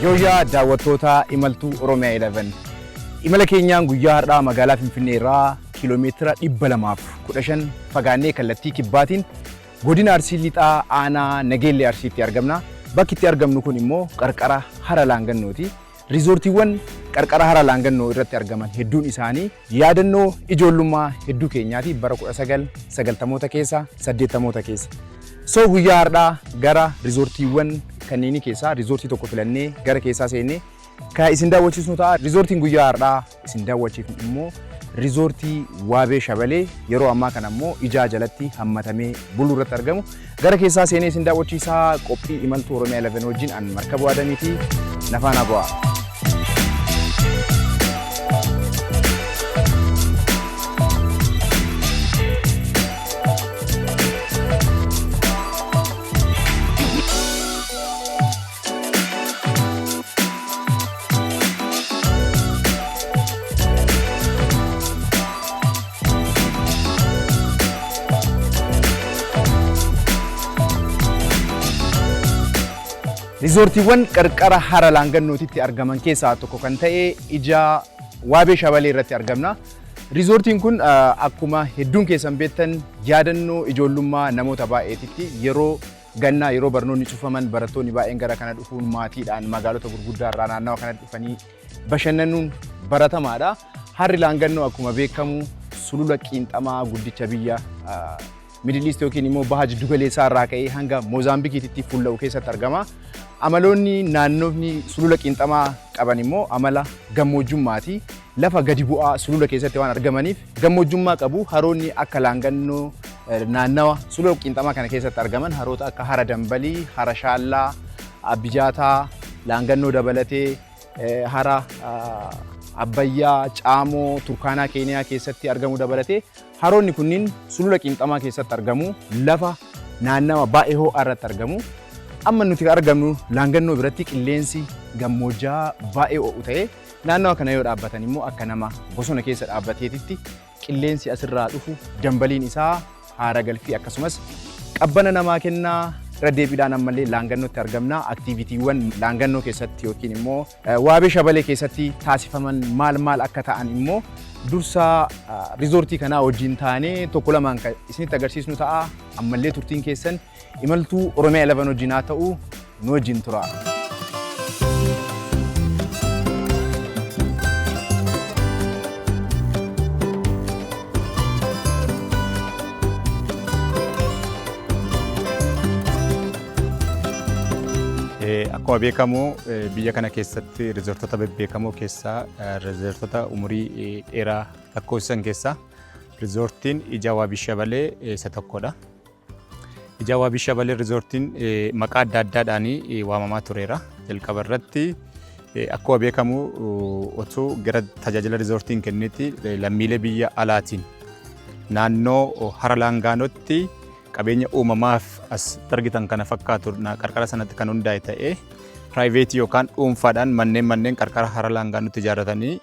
Yooyyaa daawwattoota imaltuu Oromiyaa 11. Imala keenyaan guyyaa har'aa magaalaa Finfinnee irraa kiiloomeetira 215 fagaannee kallattii kibbaatiin godina Arsii Lixaa aanaa Nageellee Arsiitti argamna. Bakki itti argamnu kun immoo qarqara hara Laangannooti. Riizoortiiwwan qarqara hara Laangannoo irratti argaman hedduun isaanii yaadannoo ijoollummaa hedduu keenyaati bara 1990moota keessa 80moota keessa. So guyyaa har'aa gara riizoortiiwwan kanneenii keessaa riizoortii tokko filannee gara keessaa seennee kan isin daawwachiisnu ta'a. Riizoortiin guyyaa har'aa isin daawwachiifnu immoo riizoortii Waabee Shabalee yeroo ammaa kana immoo ijaa jalatti hammatamee buluu irratti argamu. Gara keessaa seenee isin daawwachiisaa qophii imaltuu Oromiyaa 11 wajjin an Markabuu Adamiiti. Nafaana bu'aa. Riizoortiiwwan qarqara hara Laangannootitti argaman keessaa tokko kan ta'e ija Waabee Shabalee irratti argamna. Riizoortiin kun akkuma hedduun keessan beektan yaadannoo ijoollummaa namoota baay'eetitti yeroo gannaa yeroo barnoonni cufaman barattoonni baay'een gara kana dhufuun maatiidhaan magaalota gurguddaa irraa naannawa kanatti dhufanii bashannanuun baratamaadha. Harri Laangannoo akkuma beekamu sulula qiinxamaa guddicha biyya Middle East yookiin immoo baha jiddu galeessaa irraa ka'ee hanga Moozaambikiitti fulla'u keessatti argama. Amaloonni naannofni sulula qiinxamaa qaban immoo amala gammoojjummaati. Lafa gadi bu'aa sulula keessatti waan argamaniif gammoojjummaa qabu. Haroonni akka Laangannoo naannawa sulula qiinxamaa kana keessatti argaman haroota akka Hara Dambalii, Hara Shaallaa, Abijaataa, Laangannoo dabalatee hara Abbayyaa, Caamoo, Turkaanaa Keeniyaa keessatti argamu dabalatee haroonni kunniin sulula qiinxamaa keessatti argamu. Lafa naannawa baay'ee ho'aa irratti argamu. Amma nuti argamnu Laangannoo biratti qilleensi gammoojjaa baay'ee ho'u ta'ee naannawa kana yoo dhaabbatan immoo akka nama bosona keessa dhaabbateetitti qilleensi asirraa dhufu dambaliin isaa haara galfii akkasumas qabbana namaa kennaa. Irra deebiidhaan ammallee Laangannootti argamna. Aktiivitiiwwan Laangannoo keessatti yookiin immoo Waabee Shabalee keessatti taasifaman maal maal akka ta'an immoo dursa riizoortii kanaa wajjin taanee tokko lamaan kan isinitti agarsiisnu ta'a. Ammallee turtiin keessan imaltuu Oromiyaa 11 wajjin haa ta'u, nu wajjin tura. Akkuma beekamu biyya kana keessatti riizortota bebbeekamoo keessaa riizortota umurii dheeraa lakkoofsisan keessaa riizortiin Ija Waabii Shabalee isa tokkodha. Ija Waabii Shabalee riizortiin maqaa adda addaadhaan waamamaa tureera. Jalqaba irratti akkuma beekamu otuu gara tajaajila riizortiin kennitti lammiilee biyya alaatiin naannoo hara Laangaanootti qabeenya uumamaaf as argitan kana fakkaatu qarqara sanatti kan hundaa'e ta'ee piraayiveetii yookaan dhuunfaadhaan manneen qarqara hara Laangaanootti ijaarratanii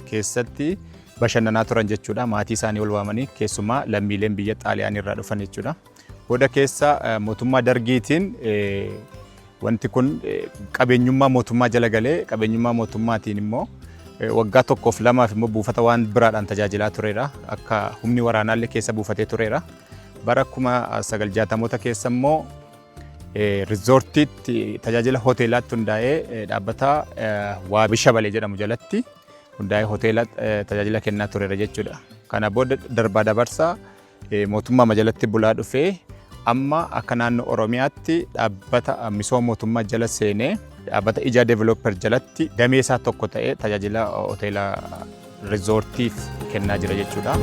keessatti bashannanaa turan jechuudha. Maatii isaanii ol waamanii keessumaa lammiileen biyya Xaaliyaanii irraa dhufan jechuudha. Booda keessa mootummaa Dargiitiin wanti kun qabeenyummaa mootummaa jala galee qabeenyummaa mootummaatiin immoo waggaa tokkoof lamaaf immoo buufata waan biraadhaan tajaajilaa tureera. Akka humni waraanaallee keessa buufatee tureera. Bara 1960moota keessa immoo riizoortiitti tajaajila hoteelaatti hundaa'ee dhaabbata Waabii Shabalee jedhamu jalatti hundaa'ee hoteela tajaajila kennaa tureera jechuudha. Kana booda darbaa dabarsaa mootummaa jalatti bulaa dhufee amma akka naannoo Oromiyaatti dhaabbata misooma mootummaa jala seenee dhaabbata Ijaa Developer jalatti damee isaa tokko ta'ee tajaajila hoteela riizoortiif kennaa jira jechuudha.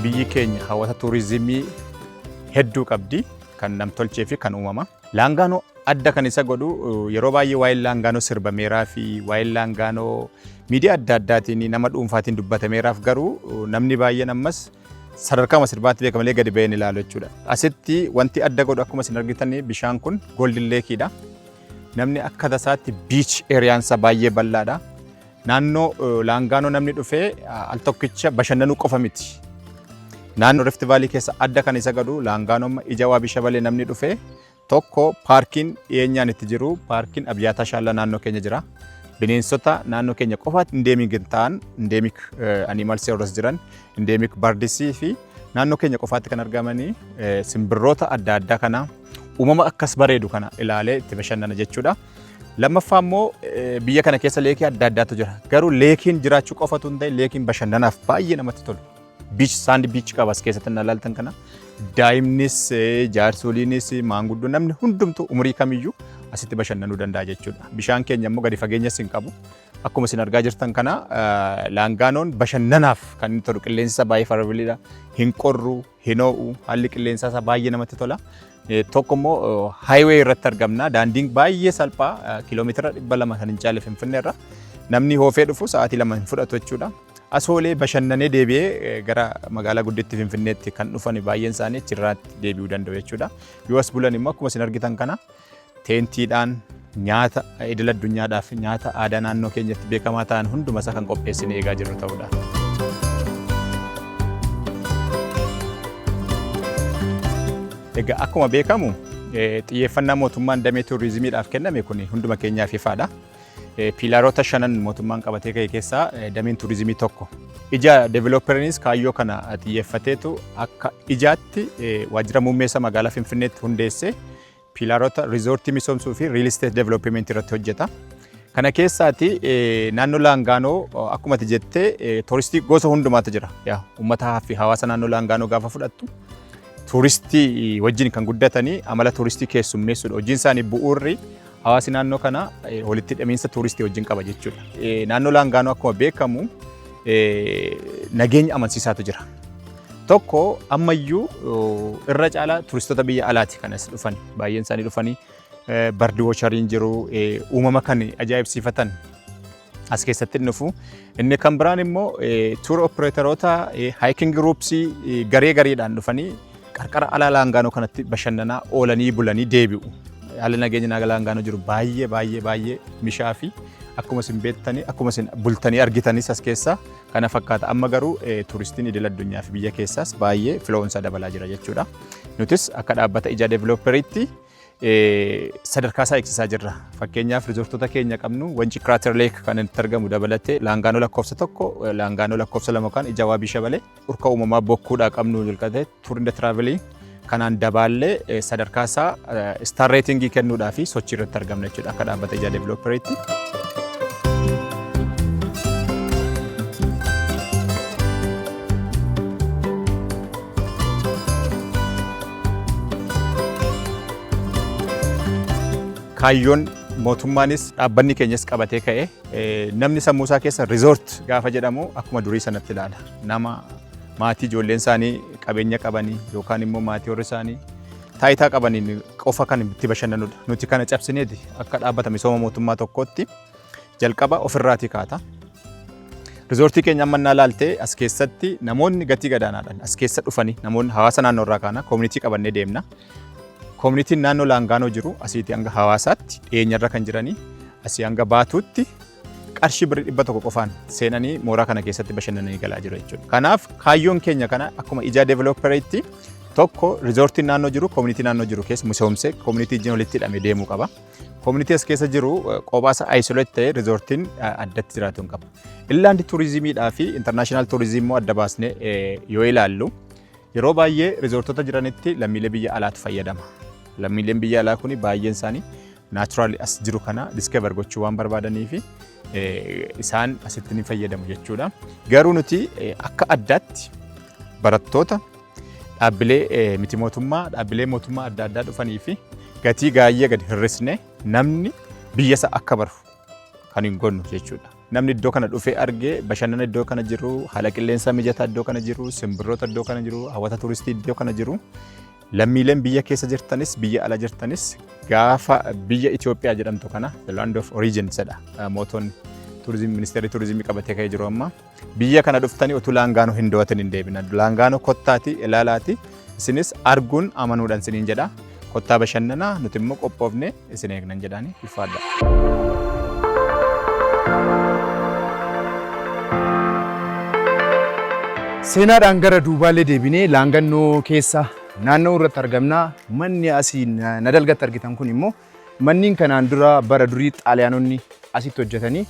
Biyyi keenya hawwata turizimii hedduu qabdi kan namtolchee fi kan uumama. Laangaanoo adda kan isa godhu yeroo baay'ee waa'een Laangaanoo sirbameeraa fi waa'een Laangaanoo miidiyaa adda addaatiin nama dhuunfaatiin dubbatameeraaf garuu namni baay'een ammas sadarkaa sirbaatti beeka malee gadi ba'ee hin ilaalu jechuudha. Asitti wanti adda godhu akkuma isin argitan bishaan kun Golden Lakeidha. Namni akka tasaatti beach areaansa baay'ee bal'aadha. Naannoo Laangaanoo namni dhufee al tokkicha bashannanuu qofa miti. Naannoo Rift Valley keessa adda kan isa godhu Laangaanoon ija Waabii Shabalee namni dhufe tokko, paarkiin dhiyeenyaan itti jiru, paarkiin Abiyaataa Shaallaa naannoo keenya jira. Bineensota naannoo keenya qofaatti endemic ta'an, endemic animals warras jiran, endemic birds fi naannoo keenya qofaatti kan argamanii simbirroota adda addaa kana, uumama akkas bareedu kana ilaalee itti bashannana jechuudha. Lammaffaa immoo biyya kana keessa lakeii adda addaatu jira. Garuu lakeiin jiraachuu qofatu hin ta'in, lakeiin bashannanaaf baay'ee namatti tolu. Beach, sand beach qaba as keessatti na ilaaltan kana. Daa'imnis, jaarsoliinis, maanguddoo, namni hundumtu umurii kamiyyuu asitti bashannanuu danda'a jechuudha. Bishaan keenya immoo gadi fageenyas hin qabu. Akkuma isin argaa jirtan kana, Laangaanoon bashannanaaf kan inni tolu, qilleensi isaa baay'ee favorableiidha. Hin qorru, hin ho'u, haalli qilleensaa isaa baay'ee namatti tola. Tokko immoo highway irratti argamna. Daandiin baay'ee salphaa, kiiloomeetira 200 kan hin caalle Finfinnee irra. Namni hoofee dhufu sa'aatii 2 hin fudhatu jechuudha. Asoolee bashannanee deebi'ee gara magaalaa gudditti Finfinneetti kan dhufan baay'een isaanii achirraatti deebi'uu danda'u jechuudha. Yoo as bulan immoo akkuma isin argitan kana tentiidhaan nyaata idil addunyaadhaaf nyaata aadaa naannoo keenyatti beekamaa ta'an hunduma isaa kan qopheessine eegaa jirru ta'uudha. Egaa akkuma beekamu, xiyyeeffannaa mootummaan damee turizimiidhaaf kenname kun hunduma keenyaaf ifaadha. Pillaroota shanan mootummaan qabatee ka'e keessaa dameen turizimii tokko. Ija developeriinis kaayyoo kana xiyyeeffateetu akka ijaatti waajjira muummeessa magaalaa Finfinneetti hundeessee pillaroota riizoortii misoomsuu fi real estate developmentii irratti hojjeta. Kana keessaati naannoo Laangaanoo, akkuma ati jettee, turistii gosa hundumaatu jira. Uummataa fi hawaasa naannoo Laangaanoo gaafa fudhattu, turistii wajjin kan guddatanii amala turistii keessummeessuudha. Hojiin isaanii bu'uurri hawaasi naannoo kana walitti hidhamiinsa turistii wajjin qaba jechuudha. Naannoo Laangaanoo akkuma beekamu nageenya amansiisaatu jira. Tokko, ammayyuu irra caalaa turistota biyya alaati kan as dhufan, baay'een isaanii dhufanii bird watcheriin jiru, uumama kan ajaa'ibsiifatan as keessatti dhufu. Inni kan biraan immoo tour operatoroota, hiking groupsii garee gareedhaan dhufanii qarqara alaa Laangaanoo kanatti bashannanaa oolanii bulanii deebi'u. Haalli nageenya Laangaanoo jiru baay'ee baay'ee baay'ee mishaa fi akkuma isin beektanii, akkuma isin bultanii argitanis as keessa kana fakkaata. Amma garuu turistiin idil addunyaa fi biyya keessaas baay'ee flowonsaa dabalaa jira jechuudha. Nutis akka dhaabbata Ijaa Developeriitti sadarkaa isaa eegsisaa jirra. Fakkeenyaaf, riizoortota keenya qabnu, Wanci Crater Lake kan itti argamu dabalatee, Laangaanoo lakkoofsa 1, Laangaanoo lakkoofsa 2 kan ija Waabii Shabalee, urka uumamaa bokkuudhaa qabnu jalqabee tour and travelii kanaan dabaallee sadarkaa isaa star ratingii kennuudhaa fi sochii irratti argamna jechuudha akka dhaabbata Ijaa Developeriitti. Kaayyoon mootummaanis dhaabbanni keenyas qabatee ka'e, namni sammuu isaa keessa resort gaafa jedhamu akkuma durii sanatti ilaala. Nama maatii ijoolleen isaanii qabeenya qabanii yookaan immoo maatii warri isaanii taayitaa qabaniin qofa kan itti bashannanudha. Nuti kana cabsineeti akka dhaabbata misooma mootummaa tokkootti jalqaba ofirraatii kaata. Rizoortii keenya amma innaa ilaalte, as keessatti namoonni gatii gadaanaadhaan as keessa dhufanii, namoonni hawaasa naannoo irraa kaana community qabannee deemna. Communityn naannoo Laangaanoo jiru asiitii hanga hawaasaatti dhiyeenyarra kan jiranii, asii hanga Baatuutti qarshii birrii 100 qofaan seenanii mooraa kana keessatti bashannananii galaa jiru jechuudha. Kanaaf kaayyoon keenya kana akkuma Ijaa Developeriitti, tokko, rizoortiin naannoo jiru community naannoo jiru keessa misoomsee community wajjin walitti hidhamee deemuu qaba. Community as keessa jiru kophaasa isolate ta'ee rizoortiin addatti jiraatu hin qabu. Inland turizimiidhaa fi international tourism immoo adda baasnee yoo ilaallu, yeroo baay'ee rizoortota jiranitti lammiilee biyya alaatu fayyadama. Lammiileen biyya alaa kun baay'een isaanii natural as jiru kana discover gochuu waan barbaadanii fi isaan asitti ni fayyadamu jechuudha. Garuu nuti akka addaatti barattoota, dhaabbilee miti mootummaa, dhaabbilee mootummaa adda addaa dhufanii fi gatii gaayyee gadi hir'isne namni biyya isaa akka baru kan hin gonnu jechuudha. Namni iddoo kana dhufee argee bashannana iddoo kana jiru, haala qilleensaa mijataa iddoo kana jiru, simbirroota iddoo kana jiru, hawwata turistii iddoo kana jiru, lammiileen biyya keessa jirtanis biyya ala jirtanis gaafa biyya Itoophiyaa jedhamtu kana, the land of origin jedha mootonni turizimii, ministeerri turizimii qabatee ka'ee jiru amma, biyya kana dhuftanii utuu Laangaanoo hin daawwatin hin deebina. Laangaanoo kottaati ilaalaati, isinis arguun amanuudhaan isiniin jedha. Kottaa bashannanaa, nuti immoo qophoofne isin eegnan jedhaani, ulfaadha. Seenaadhaan gara duubaallee deebinee Laangannoo keessa naanna'uu irratti argamna. Manni asii na dalgatti argitan kun immoo manneen kanaan dura bara durii Xaaliyaanonni asitti hojjetanii.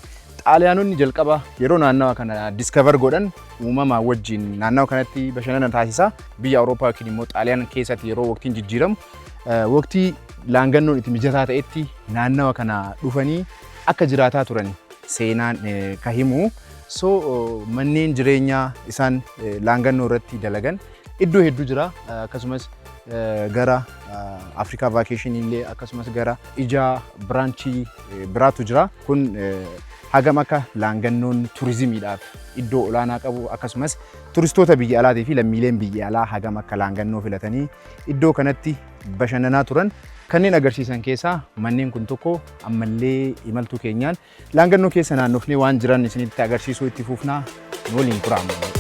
Xaaliyaanonni jalqaba yeroo naannawa kana discover godhan uumamaa wajjin naannawa kanatti bashannana taasisa. Biyya Awurooppaa yookiin immoo Xaaliyaan keessatti yeroo waqtiin jijjiiramu, waqtii Laangannoon itti mijataa ta'etti naannawa kana dhufanii akka jiraataa turan seenaan ka himu. So manneen jireenyaa isaan Laangannoo irratti dalagan iddoo hedduu jira. Akkasumas gara Afrikaa Vacation illee, akkasumas gara Ijaa branchii biraatu jira. Kun hagam akka Laangannoon turizimiidhaaf iddoo olaanaa qabu, akkasumas turistoota biyya alaatii fi lammiileen biyya alaa hagam akka Laangannoo filatanii iddoo kanatti bashannanaa turan kanneen agarsiisan keessaa manneen kun tokko. Ammallee imaltuu keenyaan Laangannoo keessa naannofnee waan jiran isinitti agarsiisuu itti fufnaa, nu waliin tura ammallee.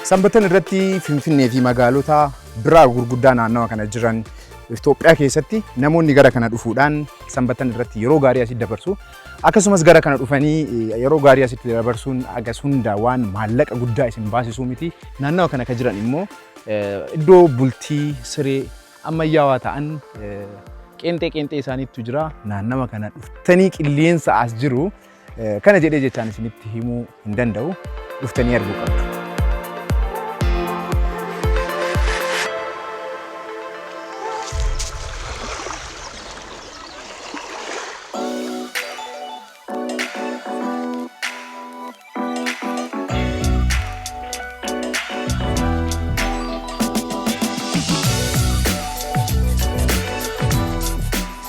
Sanbatan irratti Finfinnee fi magaalota biraa gurguddaa naannawa kana jiran Itoophiyaa keessatti namoonni gara kana dhufuudhaan sanbatan irratti yeroo gaarii asitti dabarsu. Akkasumas gara kana dhufanii yeroo gaarii asitti dabarsuun agas hunda waan maallaqa guddaa isin baasisuu miti. Naannawa kana kan jiran immoo iddoo bultii siree ammayyaawaa ta'an qeenxee qeenxee isaaniitu jira. Naannawa kana dhuftanii qilleensa as jiru kana jedhee jechaan isinitti himuu hin danda'u. Dhuftanii arguu qabdu.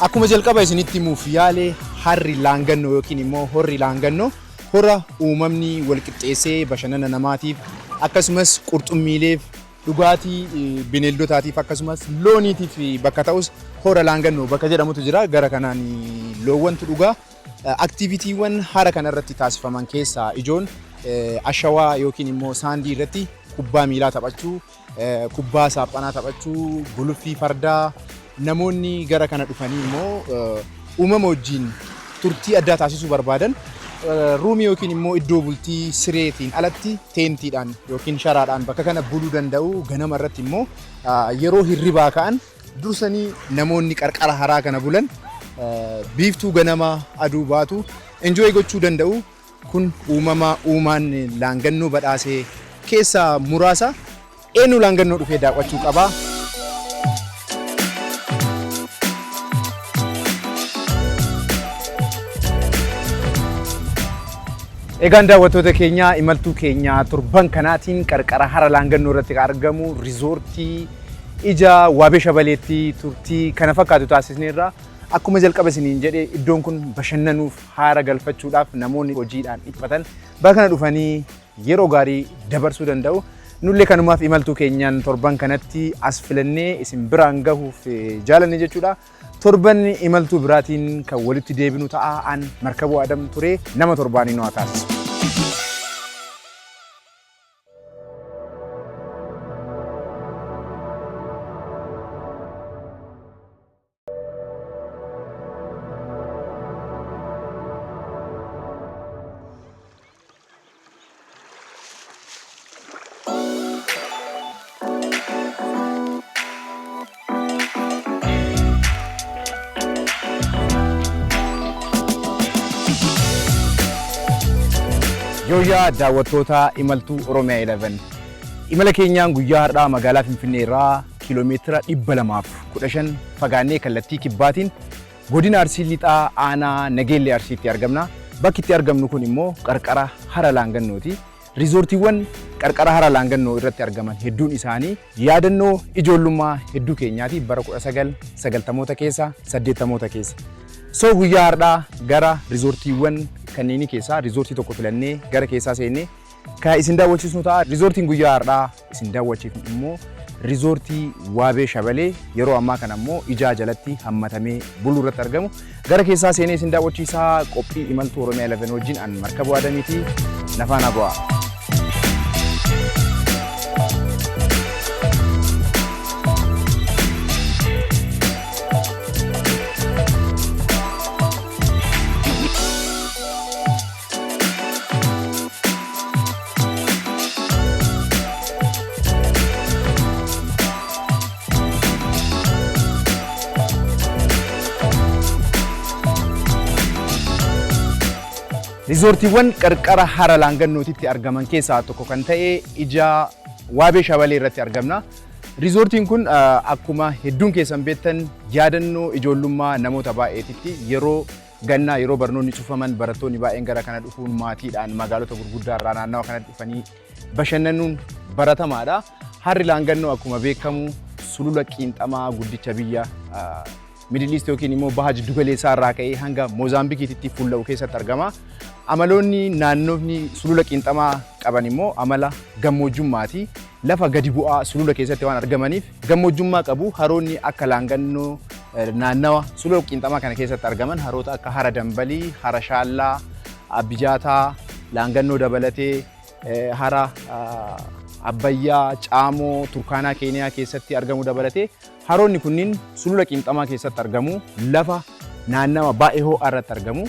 Akkuma jalqaba isinitti himuuf yaale, harri Laangannoo yookiin immoo horri Laangannoo hora uumamni wal qixxeessee bashannana namaatiif, akkasumas qurxummiileef, dhugaatii bineeldotaatiif, akkasumas looniitiif bakka ta'us hora Laangannoo bakka jedhamutu jira. Gara kanaan loowwantu dhugaa. Activitywwan hara kanarratti taasifaman keessaa ijoon ashawaa yookiin immoo sandii irratti kubbaa miilaa taphachuu, kubbaa saaphanaa taphachuu, guluffii fardaa, namoonni gara kana dhufanii immoo uumama wajjin turtii addaa taasisuu barbaadan roomii yookiin immoo iddoo bultii sireetiin alatti tentiidhaan yookiin sharaadhaan bakka kana buluu danda'u. Ganama irratti immoo yeroo hirribaa ka'an dursanii namoonni qarqara haraa kana bulan biiftuu ganama aduu baatu enjoy gochuu danda'u. Kun uumama uumaan Laangannoo badhaasee keessaa muraasa. Eenyu Laangannoo dhufee daawwachuu qaba? Egaan daawwattoota keenya, imaltuu keenya torban kanaatiin qarqara hara Laangannoo irratti kan argamu riizoortii Ija Waabee Shabaleetti turtii kana fakkaatu taasisneerra. Akkuma jalqaba isiniin jedhe, iddoon kun bashannanuuf, haara galfachuudhaaf namoonni hojiidhaan dhiphatan bakka kana dhufanii yeroo gaarii dabarsuu danda'u. Nullee kanumaaf imaltuu keenyaan torban kanatti as filannee isin biraan gahuuf jaalanne jechuudha. Torban imaltuu biraatiin kan walitti deebinu ta'a. An Markaboo Adam ture, nama torbaanii nu haa taasisu. Yooyyaa daawwattoota imaltuu Oromiyaa 11. Imala keenyaan guyyaa har'aa magaalaa Finfinnee irraa kiiloomeetira 215 fagaannee kallattii kibbaatiin godina Arsii Lixaa, aanaa Nageellee Arsiitti argamna. Bakki itti argamnu kun immoo qarqara hara Laangannooti. Riizoortiiwwan qarqara hara Laangannoo irratti argaman hedduun isaanii yaadannoo ijoollummaa hedduu keenyaati bara 1990moota keessa, 80moota keessa. So guyyaa har'aa gara riizoortiiwwan kanneenii keessaa riizoortii tokko filannee gara keessaa seennee kan isin daawwachiisnu ta'a. Riizoortiin guyyaa har'aa isin daawwachiifnu immoo riizoortii Waabee Shabalee yeroo ammaa kana immoo Ijaa jalatti hammatamee buluu irratti argamu. Gara keessaa seenee isin daawwachiisaa. Qophii imaltuu Oromiyaa 11 wajjin an Markaboo Adamiiti. Na faana bu'aa. Riizoortiiwwan qarqara hara Laangannootitti argaman keessaa tokko kan ta'e ija Waabee Shabalee irratti argamna. Riizoortiin kun akkuma hedduun keessan beektan yaadannoo ijoollummaa namoota baay'eetitti. Yeroo gannaa, yeroo barnoonni cufaman, barattoonni baay'een gara kana dhufuun maatiidhaan magaalota gurguddaa irraa naannawa kanatti dhufanii bashannanuun baratamaadha. Harri Laangannoo akkuma beekamu sulula qiinxamaa guddicha biyya Middle East yookiin immoo baha jiddu galeessaa irraa ka'ee hanga Moozaambikiitti fulla'u keessatti argama. Amaloonni naannofni sulula qiinxamaa qaban immoo amala gammoojjummaati. Lafa gadi bu'aa sulula keessatti waan argamaniif gammoojjummaa qabu. Haroonni akka Laangannoo naannawa sulula qiinxamaa kana keessatti argaman haroota akka Hara Dambalii, Hara Shaallaa, Abijaataa, Laangannoo dabalatee hara Abbayyaa, Caamoo, Turkaanaa Keeniyaa keessatti argamu dabalatee haroonni kunniin sulula qiinxamaa keessatti argamu. Lafa naannawa baay'ee ho'aa irratti argamu.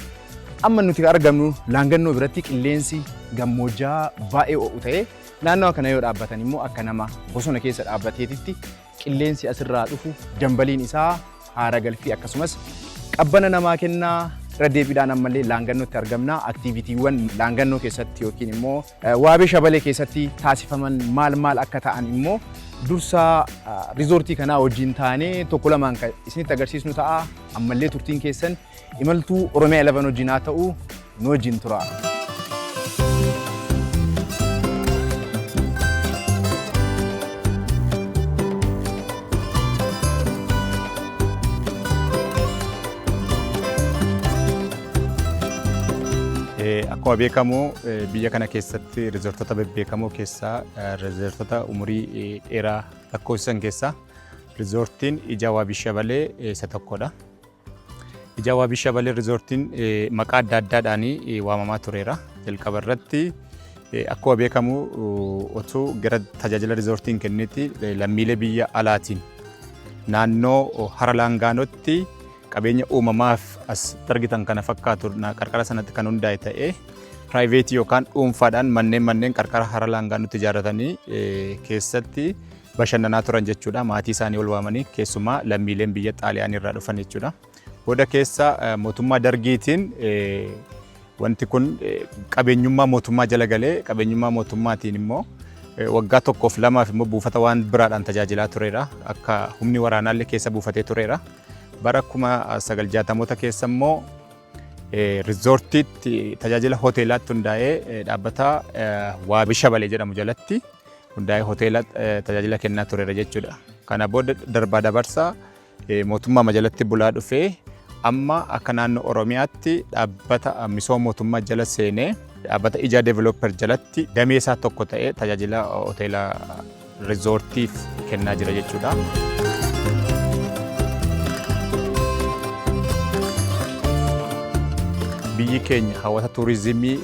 Amma nuti argamnu Laangannoo biratti qilleensi gammoojjaa baay'ee ho'u ta'ee, naannawa kana yoo dhaabbatan immoo akka nama bosona keessa dhaabbateetitti qilleensi asirraa dhufu dambaliin isaa haara galfii akkasumas qabbana namaa kennaa. Irra deebiidhaan ammallee Laangannootti argamna. Activitywwan Laangannoo keessatti yookiin immoo Waabee Shabalee keessatti taasifaman maal maal akka ta'an immoo dursaa riizoortii kanaa wajjin taanee tokko lamaan kan isinitti agarsiisnu ta'a. Ammallee turtiin keessan imaltuu Oromiyaa 11 wajjin haa ta'u, nu wajjin tura. Akkuma beekamu biyya kana keessatti riizoortota bebbeekamoo keessaa, riizoortota umurii dheeraa lakkoofsisan keessaa riizoortiin Ija Waabii Shabalee isa tokkodha. Ija Waabii Shabalee riizoortiin maqaa adda addaadhaan waamamaa tureera. Jalqaba irratti akkuma beekamu otuu gara tajaajila riizoortiin kennitti lammiilee biyya alaatiin naannoo Hara Laangaanootti qabeenya uumamaaf as argitan kana fakkaatu qarqara sanatti kan hundaa'e ta'ee, private yookaan dhuunfaadhaan manneen qarqara Hara Laangaanootti ijaarratanii keessatti bashannanaa turan jechuudha. Maatii isaanii ol waamanii, keessumaa lammiileen biyya Xaaliyaanii irraa dhufan jechuudha. Booda keessa mootummaa Dargiitiin wanti kun qabeenyummaa mootummaa jala galee, qabeenyummaa mootummaatiin immoo waggaa tokkoof lamaaf immoo buufata waan biraadhaan tajaajilaa tureera. Akka humni waraanaallee keessa buufatee tureera. Bara 1960moota keessa immoo riizoortiitti tajaajila hoteelaatti hundaa'ee, dhaabbata Waabii Shabalee jedhamu jalatti hundaa'ee hoteela tajaajila kennaa tureera jechuudha. Kana booda darbaa dabarsaa mootummaa jalatti bulaa dhufee, amma akka naannoo Oromiyaatti dhaabbata misooma mootummaa jala seenee, dhaabbata Ijaa Developer jalatti damee isaa tokko ta'ee tajaajila hoteela riizoortiif kennaa jira jechuudha. Biyyi keenya hawwata tuurizimii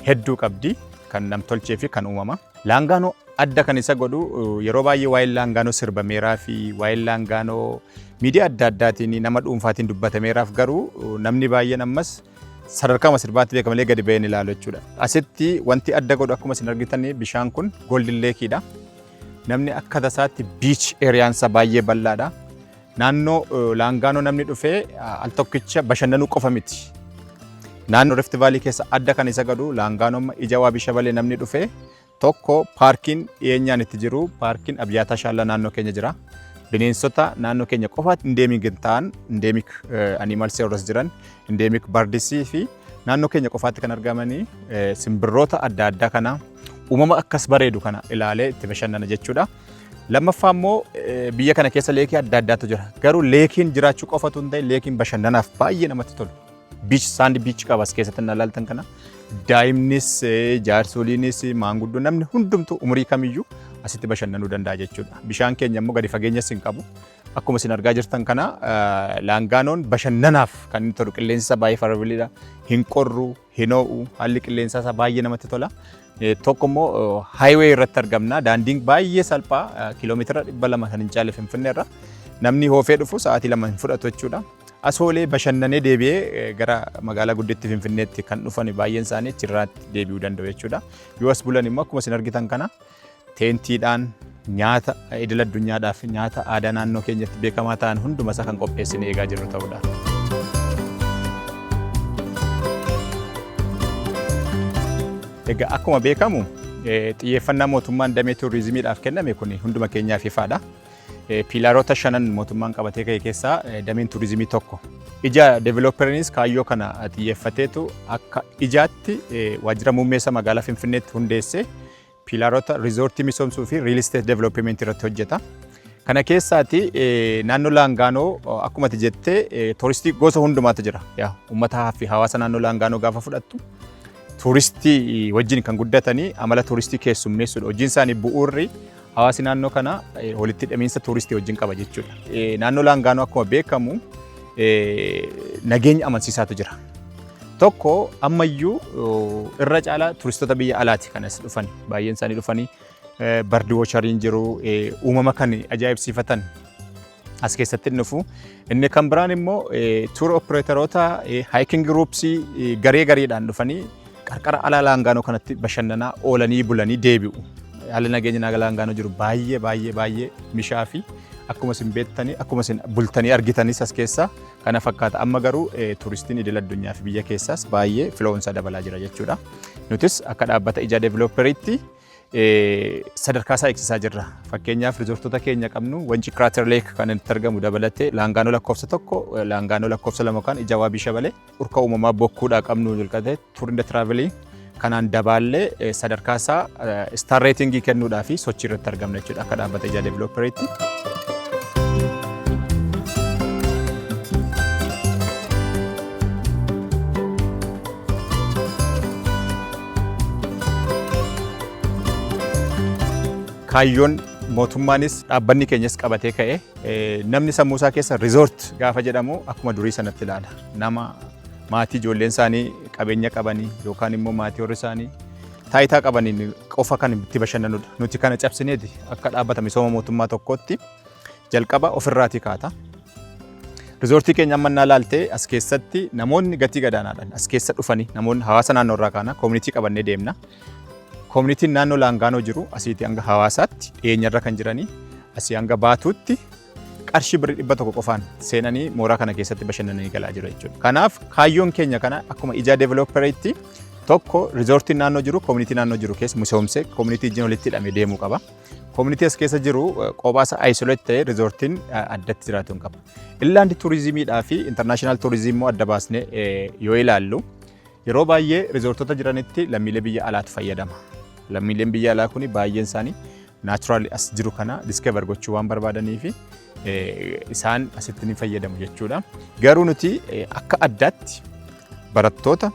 hedduu qabdi, kan namtolchee fi kan uumama. Laangaanoo adda kan isa godhu, yeroo baay'ee waa'een Laangaanoo sirbameeraa fi waa'een Laangaanoo miidiyaa adda addaatiin nama dhuunfaatiin dubbatameeraaf, garuu namni baay'een ammas sadarkaa sirbaatti beeka malee gadi ba'een ilaalu jechuudha. Asitti wanti adda godhu, akkuma isin argitan, bishaan kun Golden Lakeidha. Namni akka tasaatti beach areaansa baay'ee bal'aadha. Naannoo Laangaanoo namni dhufee al tokkicha bashannanuu qofa miti. Naannoo Rift Valley keessa adda kan isa godhu, Laangaanoo Ija Waabii Shabalee namni dhufee, tokko paarkiin dhiyeenyaan itti jiru, paarkiin Abiyaataa Shaallaa naannoo keenya jira. Bineensota naannoo keenya qofaatti endemic ta'an, endemic animals warras jiran, endemic birdsii fi naannoo keenya qofaatti kan argamanii simbirroota adda addaa kana, uumama akkas bareedu kana ilaalee itti bashannana jechuudha. Lammaffaa immoo biyya kana keessa lakeii adda addaatu jira. Garuu lakeiin jiraachuu qofatu hin ta'in, lakeiin bashannanaaf baay'ee namatti tolu. Beach, sand beach qaba as keessatti na ilaaltan kana. Daa'imnis, jaarsoliinis, maanguddoo, namni hundumtuu umurii kamiyyuu asitti bashannanuu danda'a jechuudha. Bishaan keenya immoo gadi fageenyas hin qabu. Akkuma isin argaa jirtan kana, Laangaanoon bashannanaaf kan inni tolu qilleensi isaa baay'ee favorableiidha. Hin qorru, hin ho'u, haalli qilleensaa isaa baay'ee namatti tola. Tokko immoo highway irratti argamna. Daandiin baay'ee salphaa, kiiloomeetira 200 kan hin caalle Finfinnee irra. Namni hoofee dhufu sa'aatii 2 hin fudhatu jechuudha. Asoolee bashannanee deebi'ee gara magaalaa gudditti Finfinneetti kan dhufan baay'een isaanii achirraatti deebi'uu danda'u jechuudha. Yoo as bulan immoo akkuma isin argitan kana tentiidhaan nyaata idil addunyaadhaaf nyaata aadaa naannoo keenyatti beekamaa ta'an hunduma isaa kan qopheessine eegaa jirru ta'uudha. Egaa akkuma beekamu xiyyeeffannaa mootummaan damee turizimiidhaaf kenname kun hunduma keenyaaf ifaadha. Pillarota shanan mootummaan qabatee ka'e keessaa dameen turizimii tokko. Ija Developeriinis kaayyoo kana xiyyeeffateetu akka ijaatti waajjira muummeessa magaalaa Finfinneetti hundeessee pillarota riizoortii misoomsuu fi real estate developmentii irratti hojjeta. Kana keessaati naannoo Laangaanoo akkuma ati jettee turistii gosa hundumaatu jira. Uummataa fi hawaasa naannoo Laangaanoo gaafa fudhattu turistii wajjin kan guddatanii amala turistii keessummeessuudha. Hojiin isaanii bu'uurri hawaasi naannoo kana walitti hidhamiinsa turistii wajjin qaba jechuudha. Naannoo Laangaanoo akkuma beekamu nageenya amansiisaatu jira. Tokko ammayyuu irra caalaa turistota biyya alaati kan as dhufan, baay'een isaanii dhufanii bird watcheriin jiru, uumama kan ajaa'ibsiifatan as keessatti dhufu. Inni kan biraan immoo tour operatoroota, hiking groupsii garee gareedhaan dhufanii qarqara alaa Laangaanoo kanatti bashannanaa oolanii bulanii deebi'u. Haalli nageenya Laangaanoo jiru baay'ee baay'ee baay'ee mishaa fi akkuma isin beektanii, akkuma isin bultanii argitanis as keessa kana fakkaata. Amma garuu turistiin idil addunyaa fi biyya keessaas baay'ee filoonsaa dabalaa jira jechuudha. Nutis akka dhaabbata Ijaa Developeriitti sadarkaa isaa eegsisaa jirra. Fakkeenyaaf riizoortota keenya qabnu, Wanci Crater Lake kan itti argamu dabalatee, Laangaanoo lakkoofsa 1, Laangaanoo lakkoofsa 2 kan Ija Waabii Shabalee, urka uumamaa bokkuudhaa qabnu jalqabee tour and travelii kanaan dabaallee sadarkaa isaa star ratingii kennuudhaa fi sochii irratti argamna jechuudha akka dhaabbata Ijaa Developeriitti. Kaayyoon mootummaanis dhaabbanni keenyas qabatee ka'e, namni sammuu isaa keessa resort gaafa jedhamu akkuma durii sanatti ilaala. Nama maatii ijoolleen isaanii qabeenya qabanii yookaan immoo maatii warri isaanii taayitaa qabaniin qofa kan itti bashannanudha. Nuti kana cabsineeti akka dhaabbata misooma mootummaa tokkootti jalqaba ofirraatii kaata. Rizoortii keenya amma innaa laaltee as keessatti namoonni gatii gadaanaadhaan as keessa dhufanii, namoonni hawaasa naannoo irraa kaana community qabannee deemna. Communityn naannoo Laangaanoo jiru asiitii hanga hawaasaatti dhiyeenyarra kan jiranii, asii hanga Baatuutti qarshii birrii 100 qofaan seenanii mooraa kana keessatti bashannananii galaa jiru jechuudha. Kanaaf kaayyoon keenya kana akkuma Ijaa Developeriitti tokko riizoortiin naannoo jiru community naannoo jiru keessa misoomsee community wajjin walitti hidhamee deemuu qaba. Community as keessa jiru kophaa isolate ta'ee riizoortiin addatti jiraatu hin qabu. Inland turizimiidhaa fi international tourism immoo adda baasnee yoo ilaallu, yeroo baay'ee riizoortota jiranitti lammiilee biyya alaatu fayyadama. Lammiileen biyya alaa kun baay'een isaanii natural as jiru kana discover gochuu waan barbaadanii fi isaan asitti ni fayyadamu jechuudha. Garuu nuti akka addaatti barattoota,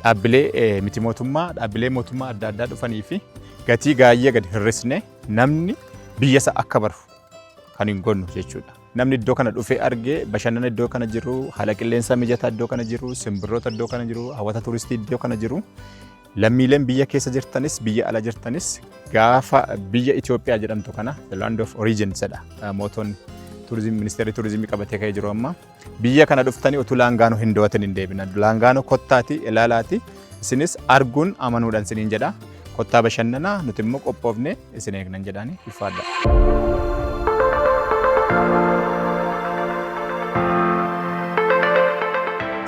dhaabbilee miti mootummaa, dhaabbilee mootummaa adda addaa dhufanii fi gatii gaayyee gadi hir'isne namni biyya isaa akka baru kan hin gonnu jechuudha. Namni iddoo kana dhufee argee bashannana iddoo kana jiru, haala qilleensaa mijataa iddoo kana jiru, simbirroota iddoo kana jiru, hawwata turistii iddoo kana jiru, lammiileen biyya keessa jirtanis biyya ala jirtanis gaafa biyya Itoophiyaa jedhamtu kana, the land of origin jedha mootonni turizimii, ministeerri turizimii qabatee ka'ee jiru amma, biyya kana dhuftanii utuu Laangaanoo hin daawwatin hin deebina. Laangaanoo kottaati ilaalaati, isinis arguun amanuudhaan isiniin jedha. Kottaa bashannanaa, nuti immoo qophoofne isin eegnan jedhaani, ulfaadha.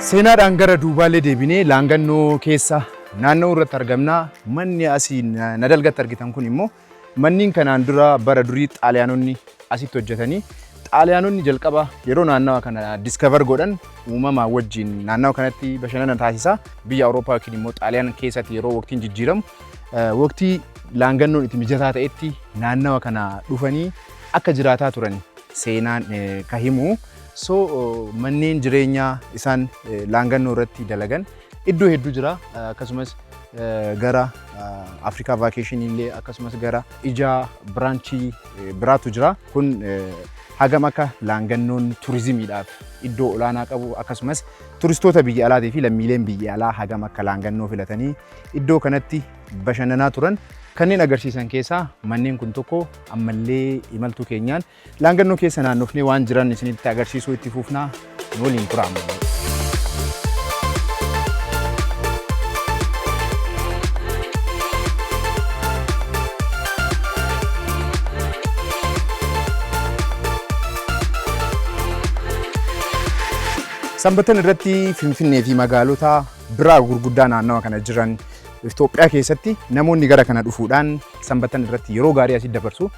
Seenaadhaan gara duubaallee deebinee Laangannoo keessa naanna'uu irratti argamna. Manni asii na dalgatti argitan kun immoo manneen kanaan dura bara durii Xaaliyaanonni asitti hojjetanii, Xaaliyaanonni jalqaba yeroo naannawa kana discover godhan uumamaa wajjin naannawa kanatti bashannana taasisaa biyya Awurooppaa yookiin immoo Xaaliyaan keessatti yeroo waqtiin jijjiiramu, waqtii Laangannoon itti mijataa ta'etti naannawa kana dhufanii akka jiraataa turan seenaan ka himu. So manneen jireenyaa isaan Laangannoo irratti dalagan iddoo hedduu jira. Akkasumas gara Afrikaa Vacation illee, akkasumas gara Ijaa branchii biraatu jira. Kun hagam akka Laangannoon turizimiidhaaf iddoo olaanaa qabu, akkasumas turistoota biyya alaatii fi lammiileen biyya alaa hagam akka Laangannoo filatanii iddoo kanatti bashannanaa turan kanneen agarsiisan keessaa manneen kun tokko. Ammallee imaltuu keenyaan Laangannoo keessa naannofnee waan jiran isinitti agarsiisuu itti fufnaa, nu waliin tura ammallee. Sanbattan irratti Finfinnee fi magaalota biraa gurguddaa naannawa kana jiran Itoophiyaa keessatti namoonni gara kana dhufuudhaan sanbatan irratti yeroo gaarii asitti dabarsu.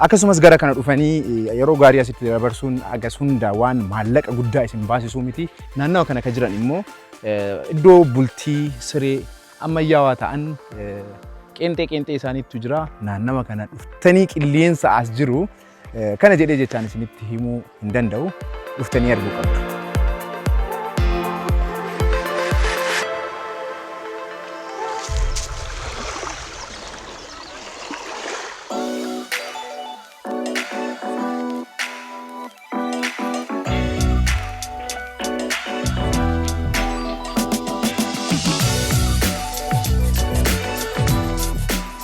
Akkasumas gara kana dhufanii yeroo gaarii asitti dabarsuun agas hunda waan maallaqa guddaa isin baasisuu miti. Naannawa kana kan jiran immoo iddoo bultii siree ammayyaawaa ta'an qeenxee qeenxee isaaniitu jira. Naannawa kana dhuftanii qilleensa as jiru kana jedhee jechaan isinitti himuu hin danda'u. Dhuftanii arguu qabdu.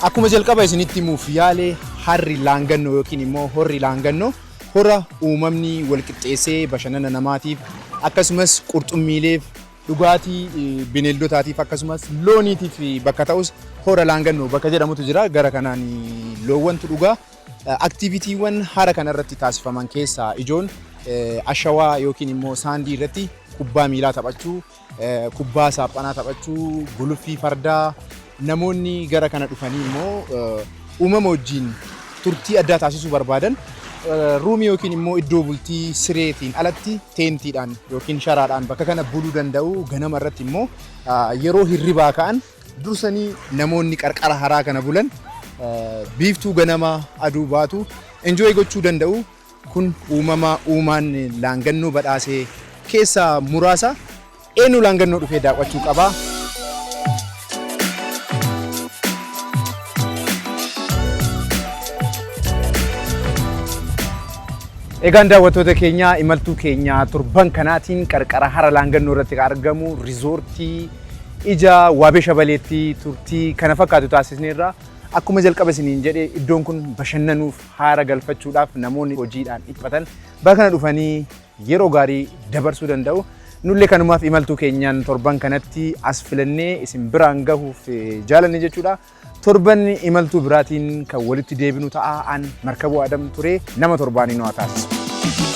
Akkuma jalqaba isinitti himuuf yaale, harri Laangannoo yookiin immoo horri Laangannoo hora uumamni wal qixxeessee bashannana namaatiif, akkasumas qurxummiileef, dhugaatii bineeldotaatiif, akkasumas looniitiif bakka ta'us hora Laangannoo bakka jedhamutu jira. Gara kanaan loowwantu dhugaa. Activitywwan hara kanarratti taasifaman keessaa ijoon ashawaa yookiin immoo sandii irratti kubbaa miilaa taphachuu, kubbaa saaphanaa taphachuu, guluffii fardaa, namoonni gara kana dhufanii immoo uumama wajjin turtii addaa taasisuu barbaadan roomii yookiin immoo iddoo bultii sireetiin alatti tentiidhaan yookiin sharaadhaan bakka kana buluu danda'u. Ganama irratti immoo yeroo hirribaa ka'an dursanii namoonni qarqara haraa kana bulan biiftuu ganama aduu baatu enjoy gochuu danda'u. Kun uumama uumaan Laangannoo badhaasee keessaa muraasa. Eenyu Laangannoo dhufee daawwachuu qaba? Egaan daawwattoota keenya, imaltuu keenya torban kanaatiin qarqara hara Laangannoo irratti kan argamu riizoortii ija Waabee Shabaleetti turtii kana fakkaatu taasisneerra. Akkuma jalqaba isiniin jedhe, iddoon kun bashannanuuf, haara galfachuudhaaf namoonni hojiidhaan dhiphatan bakka kana dhufanii yeroo gaarii dabarsuu danda'u. Nullee kanumaaf imaltuu keenyaan torban kanatti as filannee isin biraan gahuuf jaalanne jechuudha. Torban imaltuu biraatiin kan walitti deebinu ta'a. An Markabuu Adam ture. Nama torbaanii nu haa taasisu.